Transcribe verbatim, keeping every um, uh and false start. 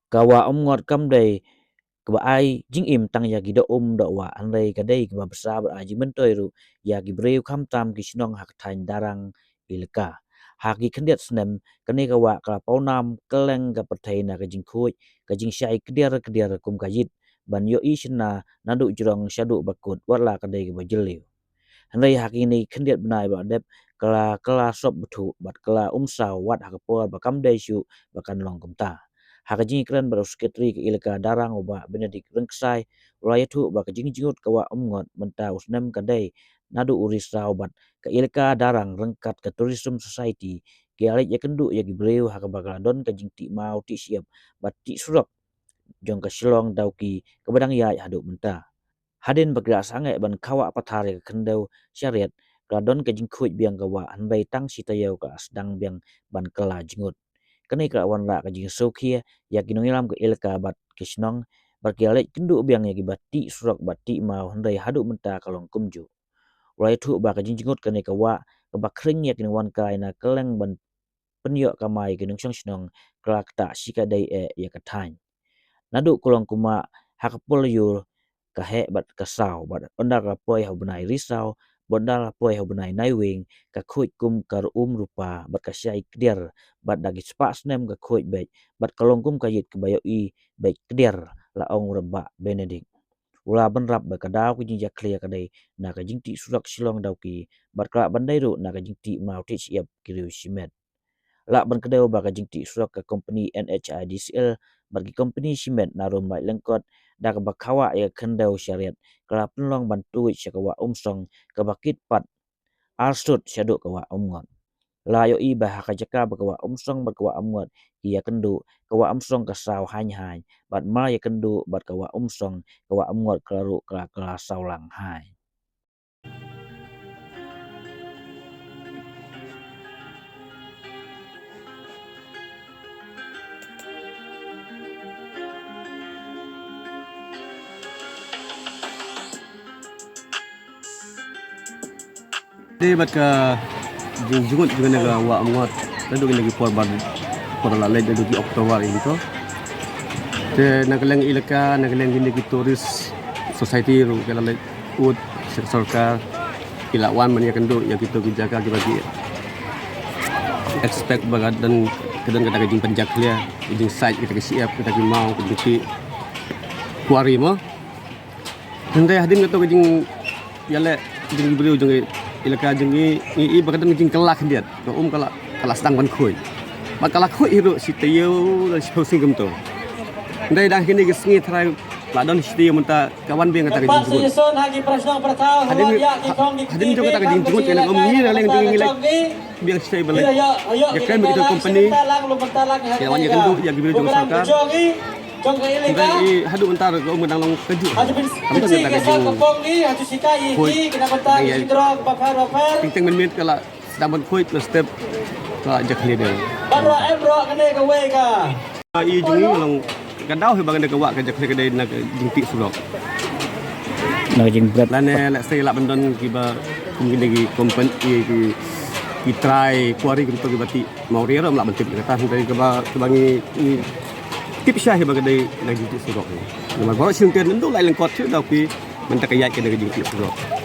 Ka wah Umngot kam dei kaba ai jingim tang ïa ki doh um doh wah, hynrei ka dei kaba bsa bad ai jingmyntoi ruh ïa ki briew, khamtam ki shnong ha ka thaiñ Darrang Elaka. Ha ki khyndiat snem, kane ka wah ka la pawnam kylleng ka pyrthei na ka jingkhuid, ka jingshai kdiar kdiar kum ka ïit, ban ïohi shynna naduh jrong shaduh ba kut, wat la ka dei kaba jylliew. Hynrei ha kine ki khyndiat bnai ba la dep, ka la, ka la sop bthuh bad ka la um saw, wat ha ka por ba kam dei shuh ba kan long kumta. Ha ka jingïakren bad u Secretary ka Elaka Darrang, u Bah Benedict Rynksai, u la ïathuh ba ka jingjngut ka wah Umngot mynta u snem ka dei naduh u ri saw bad ka Elaka Darrang ryngkat ka Tourism Society ki la leit ïakynduh ïa ki briew ha kaba ka la don ka jingtih maw tih shyiap bad tih surok jong ka Shillong Dawki kaba dang ïaid haduh mynta. Hadien ba ki la sangeh ban khawah pathar ïa ka khyndew shariat, ka la don ka jingkhuid biang ka wah, hynrei tang shi taïew ka la sdang biang ban kylla jngut. Kane ka la wanrah ka jingsngewkhia ïa ki nongïalam ka Elaka bad ki shnong, bad ki la leit kynduh biang ïa kiba tih surok bad tih maw, hynrei haduh mynta ka long kumjuh. U la ïathuh ba ka jingjngut kane ka wah kaba khring ïa ki nongwan kai na kylleng ban pynïoh kamai ki nongshong shnong, ka la ktah shikatdei eh ïa ka thaiñ. Naduh ka long kumah, ha ka por lyiur ka heh bad ka saw, bad ynda ka la poi ha u bnai Risaw, bad ynda ka la poi ha u bnai Naiwieng, ka khuid kum ka ruh um rupa bad ka shai kdiar, bad da ki spah snem ka khuid beit, bad ka long kum ka ïit kaba ïohi beit kdiar, la ong u Bah Benedict. U la bynrap ba ka daw ka jingjakhlia ka dei na ka jingtih surok Shillong Dawki, bad ka lah ban dei ruh na ka jingtih maw tih shyiap ki riew shimet. Lah ban kdew ba ka jingtih surok ka kompeni N H I D C L bad ki kompeni shimet na Rum Laitlyngkot, da kaba khawah ïa ka khyndew shariat, ka la pynlong ban tuid sha ka wah Umsong kaba kit pat ar sut shaduh ka wah Umngot. La ïohi ba ha ka jaka ba ka wah Umsong bad ka wah Umngot ki ïakynduh, ka wah Umsong ka saw haiñ haiñ, bad mar ïakynduh bad ka wah Umsong, ka wah Umngot ka la ruh ka la, ka la saw lang haiñ. Dei bad ka jingjngut jong kane ka wah Umngot, naduh kine ki por ba, por la leit naduh ki October ïa kito. Te na kylleng Elaka, na kylleng kine ki tourist society ruh ki la leit ud sha ka sorkar, ki la wan ban ïakynduh ïa kito ki jaka kiba ki expect ba ka don, ka don kata ka jingpynjakhlia, ka jingsait kata ka shyiap, kata ki maw, ka jingtih quarry mo. Hynrei hadien kato ka jingïaleh jong ki briew jong ngi, Elaka jong ngi, ngi i ba ka don ka jingkylla khyndiat, ka um ka la, ka la sdang ban khuid. Bad ka la khuid hi ruh shi taïew lane shiphew sngi kumto. Hynrei dang kine ki sngi tharai la don shi taïew mynta ka wan biang kata ka jingjngut. Hadien, hadien jong kata ka jingjngut ka la um ngi na liang jong ngi leh biang shi taïew ba leh. Ïa kren bad kita ki kompeni, ïa wan ïakynduh ïa ki briew jong ka sorkar. Hynrei haduh mynta ruh ka um ka dang long kajuh. Ka long kata ka jing, khuid. Teng teng mynmiet ka la sdang ban khuid, la step ka la jakhlia biang. Ba i jong ngi long ka daw hi ba kane ka wah ka jakhlia ka dei na ka jingtih surok. Na ka jingbret. Lane let's say lah ban don kiba kum kine ki kompeni ki, ki trai quarry kumto kiba tih mawria ruh ym lah ban tip ïa kata, hynrei kaba, kaba ngi, ngi tip shai hi ba ka dei na ka jingtih surok. Namar baroh shi lynter naduh Laitlyngkot shuh Dawki mynta ka ïaid ka dei ka jingtih surok.